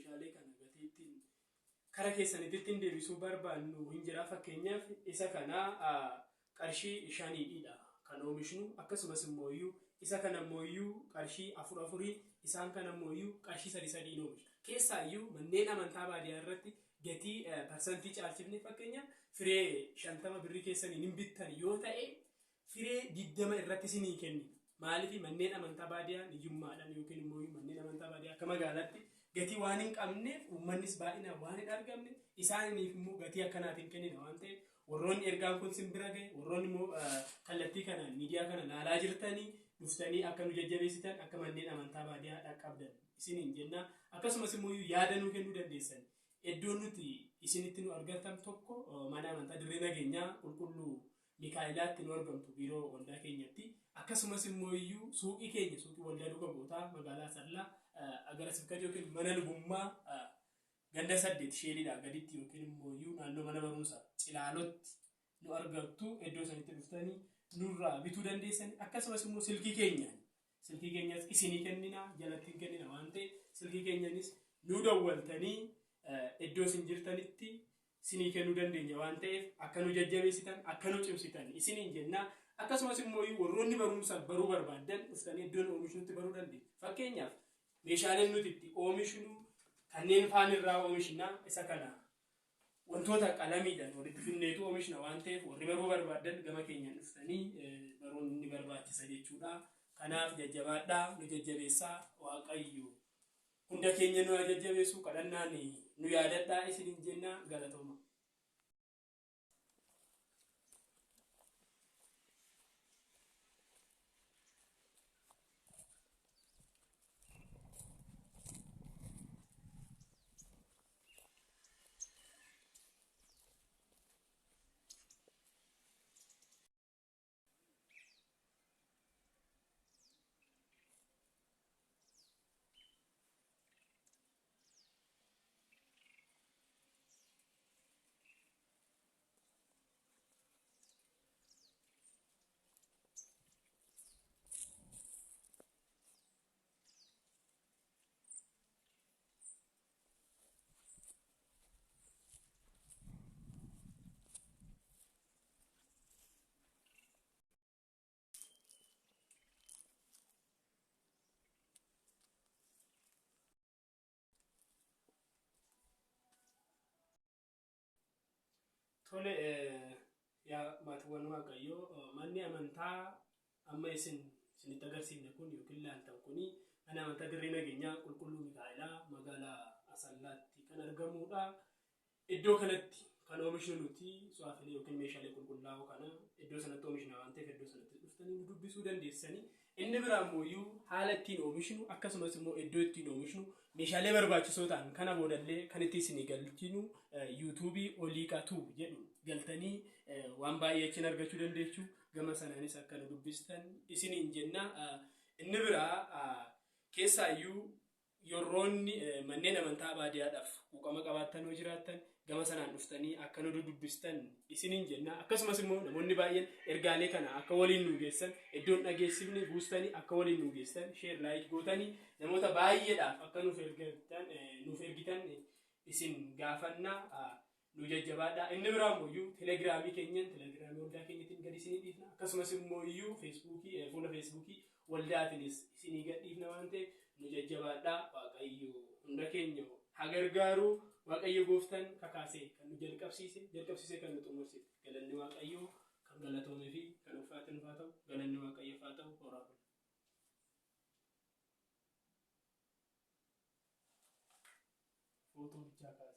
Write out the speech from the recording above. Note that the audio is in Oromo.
meeshaalee kana gatii ittiin kara keessanitti ittiin deebisuu barbaannu hin jira. Fakkeenyaaf isa kana qarshii shaniidha kan oomishnu, akkasumas immoo iyyuu isa kana immoo iyyuu qarshii afur afurii, isaan kana immoo iyyuu qarshii sadi sadiin oomisha. Keessaa iyyuu manneen amantaa baadiyyaa irratti gatii parsantii caalchifne, fakkeenyaaf firee 50 birrii keessaniin hin bittan yoo ta'e, firee 20 irratti isinii kennina. Maaliif? Manneen amantaa baadiyyaa hiyyummaadhaan yookiin immoo manneen amantaa baadiyyaa akka magaalaatti gatii waan hin qabneef, uummannis baay'inaan waan hin argamne, isaaniif immoo gatii akkanaatiin kennina waan ta'eef, warroonni ergaan kun sin bira gahe, warroonni immoo kallattii kanaan miidiyaa kana laalaa jirtanii, dhuftanii akka nu jajjabeessitan, akka manneen amantaa baadiyyaa dhaqqabdan isiniin jenna. Akkasumas immoo yaada nuu kennuu dandeessan. Iddoon nuti isinitti nu argatan tokko mana amantaa Dirree Nageenyaa Qulqulluu Mikaa'ilaatti nu argamtu, biiroo waldaa keenyatti. Akkasumas immoo iyyuu suuqii keenya, suuqii waldaa Duuka Bu'ootaa magaalaa Asallaa, agara sibkati yookiin mana lubummaa ganda 8 sheeliidhaa gaditti yookiin immoo iyyuu naannoo mana barumsa Cilaalotti nu argattu. Iddoo sanitti dhuftanii nurraa bituu dandeessani. Akkasumas immoo silkii keenyaan, silkii keenyas isinii kennina, jalatti hin kennina waan ta'eef, silkii keenyanis nu dawwaltanii iddoo isin jirtanitti isinii kennuu dandeenya waan ta'eef, akka nu jajjabeessitan, akka nu cimsitan isiniin jenna. Akkasumas immoo warroonni barumsa baruu barbaaddan dhuftanii iddoon oomishnutti baruu dandeenya. Fakkeenyaaf meeshaaleen nuti itti oomishnu kanneen faan irraa oomishna. Isa kana wantoota qalamiidhaan walitti finneetu oomishna waan ta'eef, warri baruu barbaaddan gama keenyaan dhuftanii baruun ni barbaachisa jechuudha. Kanaaf jajjabaadhaa, nu jajjabeessaa. Waaqayyo hunda keenya nu haa jajjabeessu, kadhannaan nu yaadadhaa isiniin jenna. Galatooma. Tole yaa maatiiwwan Waaqayyoo, manni amantaa amma isin isinitti agarsiifne kun yookiin laaltan kuni mana amantaa Dirree Nageenyaa Qulqulluu Mikaa'elaa magaalaa Asallaatti kan argamudha. Iddoo kanatti kan oomishnu nuti su'aafilee yookiin meeshaalee qulqullaa'oo kana iddoo sanatti oomishna waan ta'eef, iddoo sanatti dhuftanii nu dubbisuu dandeessanii. Inni biraa immoo iyyuu haala ittiin oomishnu, akkasumas immoo iddoo ittiin oomishnu, meeshaalee barbaachisoo ta'an kana boodallee kan itti isinii galchinu yuutuubii Oliiqaa Tuub jedhu galtanii waan baay'ee achiin argachuu dandeechu. Gama sanaanis akka nu dubbistan isiniin jenna. Inni biraa keessaayyuu yorroonni manneen amantaa baadiyaadhaaf quuqama qabaattan yoo jiraattan, gama sanaan dhuftanii akka nu dudubbistan isiniin jenna. Akkasumas immoo namoonni baay'een ergaalee kana akka waliin nu geessan, iddoon dhageessifne buustanii akka waliin nu geessan, share, like gootanii namoota baay'eedhaaf akka nuuf ergitan isin gaafanna. Nu jajjabaadhaa. Inni biraa immoo iyyuu telegiraamii keenyan, telegiraamii waldaa keenyatiin gadi isinii dhiifna. Akkasumas immoo iyyuu feesbuukii, fuula feesbuukii waldaatiinis isinii gad dhiifna waan ta'eef, nu jajjabaadhaa. Waaqayyo hunda keenya haa gargaaru. Waaqayyo gooftaan kakaasee kan nu jalqabsiise, jalqabsiisee kan nu xumursiise, galanni Waaqayyoo kan galatoomee fi kan ulfaate nuuf haa ta'u. Galanni Waaqayyoof haa ta'u. Horaa bulaa. Footoo bichaa kaasa.